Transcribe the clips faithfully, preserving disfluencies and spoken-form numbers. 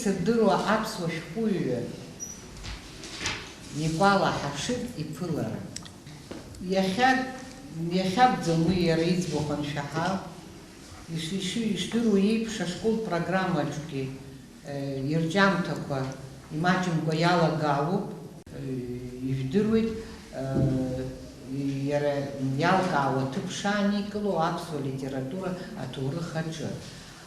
Сырдыруа аԥсуа шәҟәыҩҩы Никәала Ҳашыг иԥылара. Иахьа, иахьакәӡам уи иара иӡбахә аншәаҳа, иш-, иш-, ишдыруа еиԥш, ашкол программаҿгьы, э, ирҿиамҭақәа имаҷымкәа иалагалоуп, э, ижәдыруеит, э, иара иалкаауа ҭыԥ шааникыло аԥсуа литература аҭоурых аҿы.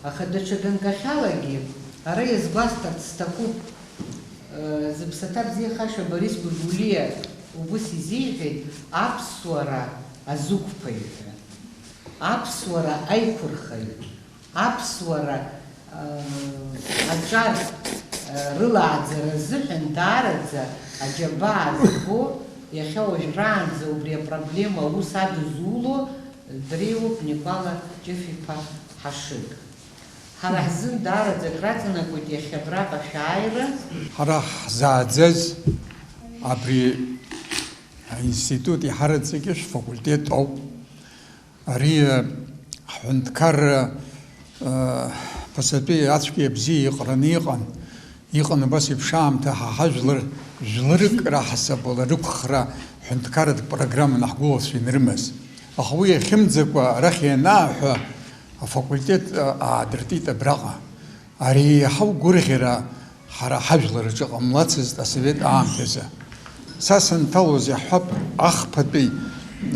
Аха даҽа ганкахьалагьы ара иазгәасҭарц сҭахуп, э, зыԥсаҭа бзиахаша Борис Гәыргәлиа убыс изиҳәеит, аԥсуара азықәԥаҩ ҳәа, аԥсуара аиқәырхаҩ, аԥсуара, э, аҿар, э, рылааӡара азыҳәан даараӡа аџьабаа зго, иахьа уажәраанӡа убри апроблема аус адызуло дреиуоуп Никәала Ҷыф-иԥа Ҳашыг. Ҳара ҳзын даараӡа акраҵанакуеит иахьа абраҟа шәааира. Ҳара ҳзааӡаз абри аинститут иҳараӡакгьы шәфакультет ауп. Ари, э, ҳҳәынҭқарра, э, ԥасатәи ацәгьеи абзиеи иҟараны иҟан. Иҟан убас еиԥш аамҭа ҳа ҳажәлар жәларык раҳасабала рықәхра ҳәынҭқарратә программа наҳгәылацәа инрымаз. Аха уи иахьымӡакәа арахь ианааҳәа, афакультет, а, аадыртит абраҟа. Ари еиҳау гәырӷьара ҳара ҳажәлар рҿы ҟамлацызт асовет аамҭазы. Са санҭалоз иаҳҳәап, ахԥатәи,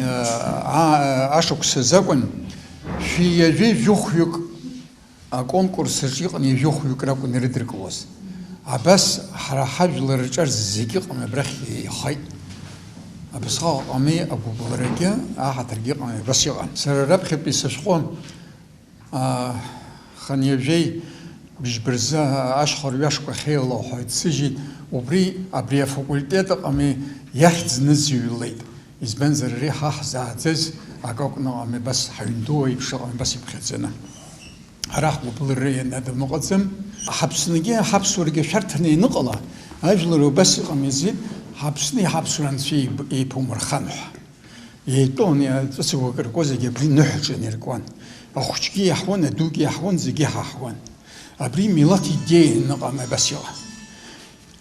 а, а, ашықәс азакәын шәи ҩажәи жәохәҩык аконкурс аҿы иҟан ҩажәохәҩык ракәын ирыдыркылоз. Абас ҳара ҳажәлар рҿар зегьы ыҟан абрахь еихеит. Абасҟак ыҟами, агәыбылрагьы, аҳаҭыргьы ыҟами, абас иҟан. Сара раԥхьатәи сышәҟәы, аа, хынҩажәеи быжьба рзы ашьха рҩашқәа ахьеилоу ҳәа иццыжьит, убри абри афакультет ыҟами, иахьӡ ныҵыҩлеит. Избанзар, ари ҳа ҳзааӡаз акы акәны ыҟами, абас ҳаҩн ду еиԥш ыҟами, абас иԥхьаӡаны. Ҳара ҳгәыблра ианадам ыҟаӡам. Ҳаԥсныгьы ҳаԥсуарагьы шәарҭаны ианыҟала, ажәлар убас иҟамзи, ҳаԥсни ҳаԥсуара анцәа еиб-, еиԥумырхан ҳәа. Еитәон, иа-, ҵәыцақәак ркуа зегьы абри ныҳәаҿа инаркуан. Ахәыҷгьы иаҳуан, адугьы иаҳуан, зегьы ҳаҳуан. Абри милаҭ идеиа аныҟам абас иҟан.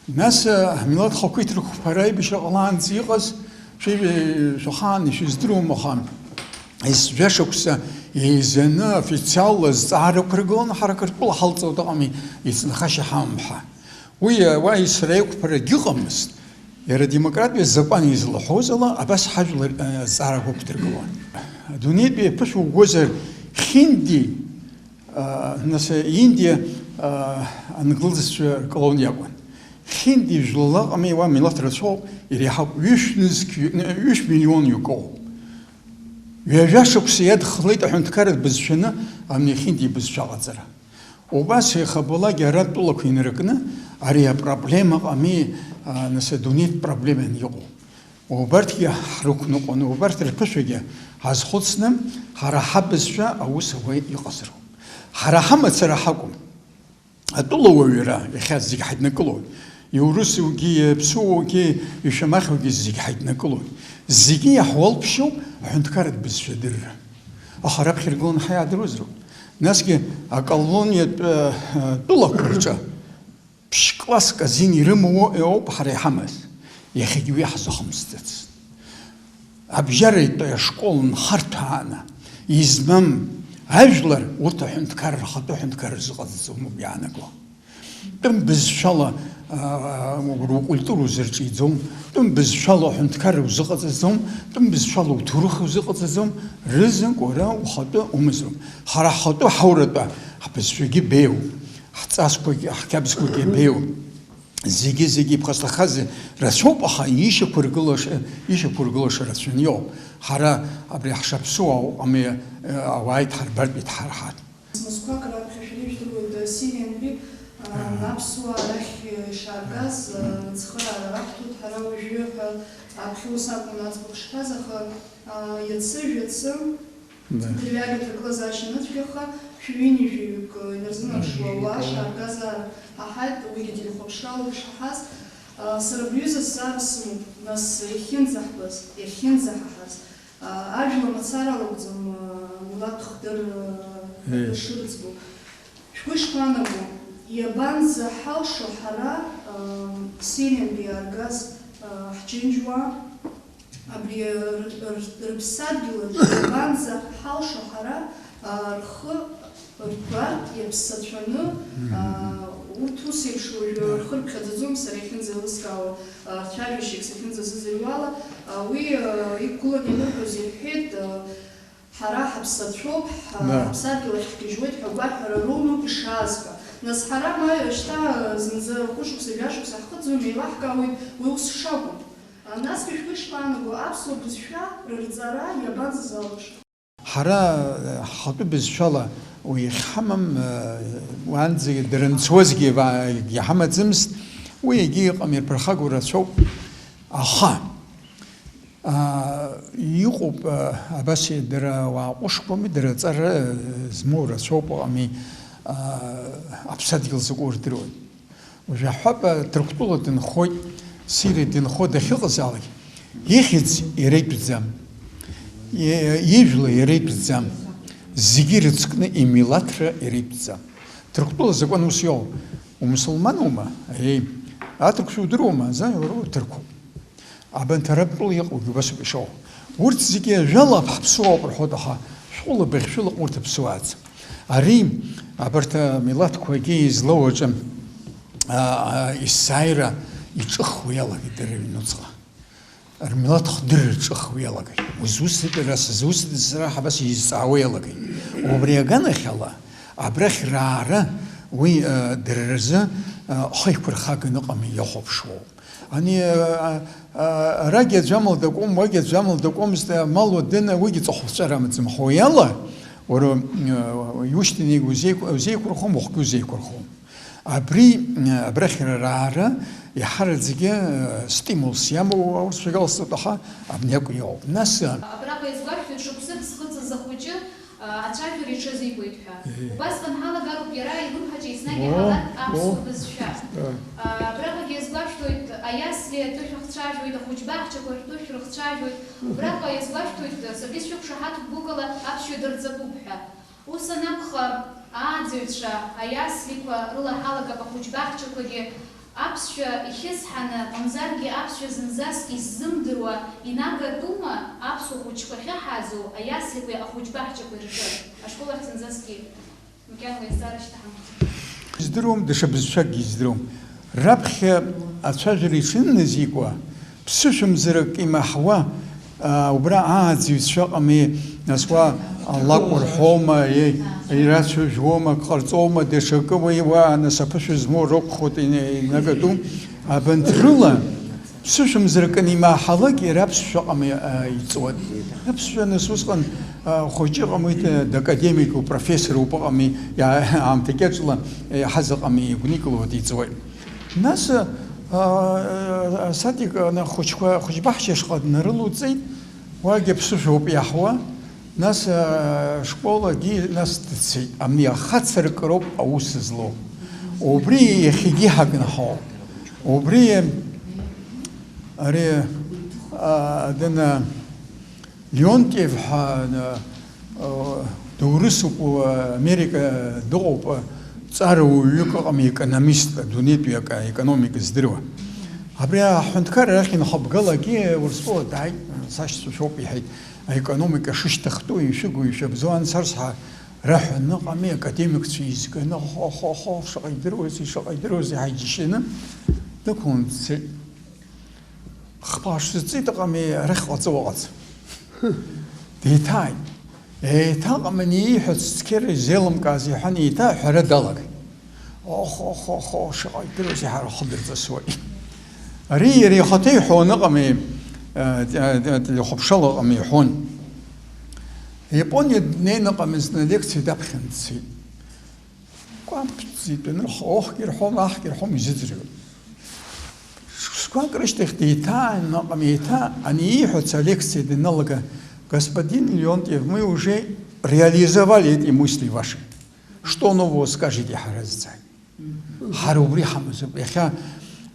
Нас, а, амилаҭ хақәиҭрақәа ԥара аибашьра ҟалаанӡа иҟаз, шәи-, шәахаан ишәыздыруам, аха ес-, жәашықәса еизаны официалла зҵаарақәа ргыланы ҳара Қырҭтәыла ҳалҵуа дыҟами, иҵнахашьа ҳамам ҳәа. Уи, а, уа есра еиқәԥарагь ыҟамызт. Иара адемократиа закәан излаҳәоз ала, абас ҳажәлар, а, зҵаарақәа ықәдыргылон. Адунеитәи аԥышәа угозар, Хинди, а, нас, Индиа, а, англызцәа рколониа акәын. Хинди жәлала ыҟами, уа милаҭ рацәоуп, иреиҳауп, ҩышә нызқь, ҩышә миллион иукоуп. Ҩажәа шықәса иадхалеит аҳәынҭқарратә бызшәаны абни ахьынтәи ибызшәа аҟаҵара. Убас еихабалак ара атәылақәа инаркны, ари апроблема ыҟами, а, нас, адунеитә проблеман иҟоу. Убарҭгьы ҳрықәныҟәаны, убарҭ рԥышәагьы ҳазхәыцны, ҳара ҳабызшәа аус ауа иҟазароуп. Ҳара ҳамацара ҳакәым. Атәыла уаҩра иахьа зегь ҳаиднакылоит. Иурысугьы, иаԥсуоугьы, ишәамахьугьы зегь ҳаиднакылоит. Зегьы иаҳуалԥшьоуп аҳәынҭқарратә бызшәа адырра. Аха раԥхьа иргыланы ҳаиаадыруазароуп. Насгьы аколониатә, э, тәылақәа рҿы ԥшь-класск азин ирымоу ауп ҳара иҳамаз. Иахьагьы уи ҳзыхымсӡацт. Абжьаратәи ашкол нхарҭәааны измам ажәлар, урҭ аҳәынҭқарра рхатәы ҳәынҭқарра рзыҟаҵаӡом ауп иаанаго. Тәым бызшәала, аа, ркультура узырҿиаӡом, тәым бызшәала аҳәынҭқарра узыҟаҵаӡом, тәым бызшәала уҭоурых узыҟаҵаӡом, рызынк уара ухатәы умазароуп. Ҳара ҳхатәы ҳауратәа ҳбызшәагьы беиоуп, ҳҵасқәагьы, ҳқьабзқәагьы беиоуп. Зегьы-зегьы иԥхасҭахаз рацәоуп, аха ишьақәыргылаша, ишьақәыргылаша рацәаны иҟоуп. Ҳара абри ҳшаԥсуаа уҟами, ауаа идҳарбартә идҳарҳар. Мызқәак раԥхьа шәара ижәдыруеит, Сириантәи, а, аҳа, аԥсуаа арахь ишааргаз, а, ацхыраара раҳҭоит ҳара уажәы ҳәа аԥхьа ус акәын аӡбахә шҳәаз, аха, а, иацы, жәацы, да, дырҩегьых ргылазаашьа аныцәгьаха, шәи ҩынҩажәаҩык, а, инарзынаԥшуа ауаа шааргазаара ҳаҳаит, уигьы телехәаԥшрала ишаҳаз. А, сара абри аҩыза азҵаара сымоуп, нас иахьынӡаҳбаз, иахьынӡаҳаҳаз, а, ажәла мацара акәӡам, а, милаҭ хдыр, а, Е. Шырӡбо. Шәгәы ишԥаанаго? Иабанӡаҳалшо ҳара, ыы, Сириантәи иааргаз, ыы, ҳџьынџьуаа, абри р-, р-, рыԥсадгьыл аҿы иабанӡаҳалшо ҳара, ыы, рхы ртәартә иаԥсацәаны, Мгм. ыы, урҭ ус еиԥш уажәы рхы рԥхьаӡаӡом, сара иахьынӡеилыскаауа, ыы, рцәажәашьак сахьынӡасызыҩуала, ыы, уи, ыы, иқәгыланы ианырҳәоз ирҳәеит, ыы, Ҳара ҳаԥсацәоуп, ҳа-, Да. ҳаԥсадгьыл ахь ҳгьежьуеит ҳәа агәаҳәара роуноуп ишааз ҳәа. Нас ҳара ма шьҭа зынӡа хәышықәса, жәашықәса ҳхыҵуам, еилаҳкаауеит уи ус шакәу. Насгьы шәгәы ишԥаанаго, аԥсуа бызшәа рырҵара иабанӡазалшо? Ҳара, ҳхатәы бызшәала уи иахьҳамам, уаанӡагьы дара нцуазгьы ва-, иҳамаӡамызт, уи егьа иҟам, ирԥырхагоу рацәоуп. Аха, аа, иҟоуп, аа, абас дара уаа ҟәышқәами, дара ҵара змоу рацәоуп, ыҟами, аа, аԥсадгьыл закәу рдыруеит. Уажә аҳәап, Ҭырқәтәыла дынхоит, Сириа дынхо дахьыҟазаалак, ихьӡ иара итәӡам, и-, ижәла иара итәӡам, зегьы ирыцкны имилаҭра иара итәӡам. Ҭырқәтәыла азакәан ус иоуп, умусулманума? Еи. Аҭырқәцәа удыруама? Заа, уара уҭырқәоуп. Абанҭ арабтәыла иҟоугьы убасоуп ишыҟоу. Урҭ зегьы ажәала ҳаԥсуаауп рҳәоит, аха шәҟәыла быхьшәылаҟ урҭ аԥсуааӡам. Ари, абарҭ амилаҭқәагьы излоу аҿы, а, а, есааира иҿыхуа иалагеит дара рыҩнуҵҟа. Рмилаҭ хдырра ҿыхуа иалагеит. Узусҭада, сызусҭада, сара ҳабас изҵаауа иалагеит. Убри аганахьала, абрахь раара уи, а, дара рзы, а, хы иқәырхаганы ыҟами, иахәаԥшуоуп. Ани, а, а, арагь аӡәы амала дакуам, уагь аӡәы амала дакуамызт, амал уа дына, уигьы ҵыхәаԥҵәара амаӡам. Аха уи ала, уара, а, иушьҭанеигьы узеиқә-, узеиқәырхом, ухгьы узеиқәырхом. Абри, а, абрахь ара раара иаҳараӡагьы, а, стимулс иамоу аурысшәа галсуеит, аха абни акәу иоуп. Нас, а, Абраҟа иазгәашәҭоит шықәсык зхыҵыз ахәыҷы, Ацәажәара иҽазикуеит ҳәа. Еҳе. Убасҟан ҳалагароуп иара илымҳаҿы еснагь О, иҳалак аԥсуа о. бызшәа. Да. Абраҟагьы иазгәашәҭоит, аиасли атәы шәахцәажәоит, ахәыҷбаҳчақәа ртәы шәрыхцәажәоит. Убраҟа иазгәашәҭоит, саргьы сшәықәшаҳаҭуп гәыкала аԥсшәа дырҵатәуп ҳәа. Ус анакәха, ааӡаҩцәа, аиаслиқәа рыла ҳалагап ахәыҷбаҳчақәагьы, Аԥсшәа ихьысҳаны, мамзаргьы аԥсшәа зынӡаск иззымдыруа инагатәума аԥсуа хәыҷқәа ахьыҳааӡоу аиасликәеи ахәыҷбаҳчақәеи рҿы? Ашкол ахь зынӡаскгьы макьана уи азҵаара шьҭаҳамхаӡеит. Издыруам, даҽа бызшәакгьы издыруам. Раԥхьа ацәажәара иҽынназикуа, ԥсышәымзарак имаҳауа, Аа, убра ааӡаҩцәа ыҟами, нас уа алакә рҳәома, еи, ирацәажәуома, ак ҟарҵома, даҽакы уи уа, нас аԥышәа змоу рықәхоит, ина-, инагатәу. Абанҭ рыла, ԥсышәымзарак анимаҳалак, иара аԥсшәа ыҟами, аа, иҵуеит. Аԥсшәа, нас усҟан, аа, хәыҷы ыҟамызт, дакадемикуп, профессоруп ыҟами, иа-, аамҭа кьаҿла, еиҳаз ыҟами, игәникылоит, иҵуеит. Нас, а, а, асадик, ана, ахәыҷқәа, ахәыҷбаҳча ашҟа днарылоуҵеит, уагьы аԥсышәоуп иаҳуа, нас, а, школагьы нас дцеит. Абни ахацыркыроуп аус злоу. Убри иахьагьы ҳагнаҳауп. Убри, ари, а, дына, Леонтьев ҳәа, э, доурысуп, э, Америка дыҟоуп, э, ҵарауаҩык ыҟами, економист, адунеитәи ак-, аекономика здыруа. Абри аҳәынҭқарра рахь инхыбгалакгьы Урыстәыла дааит, сашьцәа шәоуп, иҳәеит, аекономика шышьҭахтәу ишәыгу ишәабзоу анцарс ҳәа раҳәа ныҟами, академикцәа изганы, хо, хо, хо, шаҟа идыруазеи, шаҟа идыруазеи ҳәа иџьашьаны дықәлан дцеит. Хԥа шәзыҵит ыҟами, арахь ҟаҵо ыҟаӡам. Деиҭааит. Еиҭа ыҟами, ани ииҳәац цқьа изеилымкааз иҳәан, еиҭа аҳәара далагеит. Ох, ох, ох, ох, шаҟа ижәдыруазеи, ҳара ҳхы дырҵысуеит. Ари иара ихаҭа иҳәон ыҟами, э, э, э, телехәаԥшрала ыҟами иҳәон. Япониа днеины ыҟами, зны лекциа даԥхьан дцеит. Кәамԥ ӡитәаны рхы, охгьы рҳәом, аҳгьы рҳәом, изыӡырҩуеит. Шықәсқәак рышьҭахь деиҭааин ыҟами, еиҭа ани ииҳәац алекциа даналага, господин Леонтьев, мы уже реализовали эти мысли ваши. Что нового скажете, ҳара зҵааит. Ҳара убри ҳамазоуп. Иахьа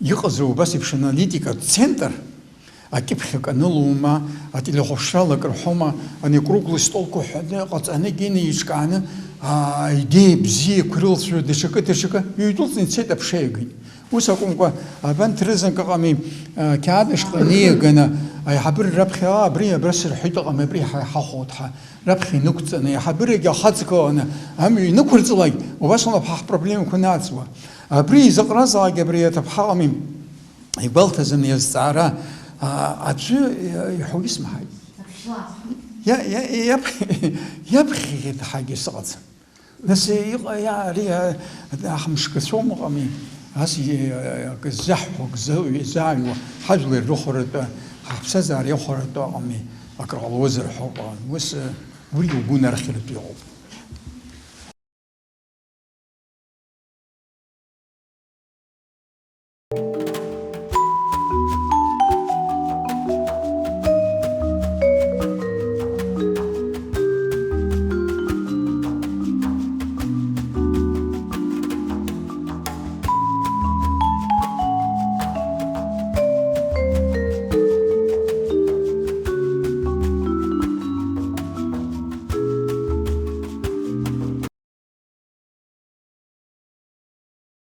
иҟазар убас еиԥш аналитикатә центр, акьыԥхь акы анылоума, ателехәаԥшрала акы рҳәома, ани акруглый столқәа ҳәаны ҟаҵаны, гьины еиҿкааны, аидеиа бзиақәа рылҵшәа даҽакы, даҽакы ҩдәылҵны ицеит, аԥша иагеит. Ус акәымкәа, абанҭ рызынк ыҟами, а, қьаад ашҟа инеиганы, аиҳабыра раԥхьа, "А, абри абра сырҳәеит, ыҟами, абри ҳа иҳахәоит ҳәа", раԥхьа инықәҵаны, аиҳабырагьы ахаҵгыланы амҩа инықәырҵалак, убас ауп ҳа ҳпроблемақәа наӡуа. Абри изаҟаразаалак абри аҭыԥҳа ыҟами, игәалҭаӡаны иазҵаара, а, аӡәы иҳәо исмаҳаит. Иа-, иа-, иаԥ-, иаԥхьаҟагьы сыҟаӡам. Нас иҟа-, иа-, ари, а, аҳ-, мшгацәоума ыҟами, ас и-, акы ззаҳҳәо, акы зза-, изааҩуа, ҳажәлар рыхәаратәы, ҳаԥсҭазаара иахәаратәы ыҟами, акры ҟалозар ҳәа ыҟан. Ус, э, уи угәы нархьыртә иҟоуп.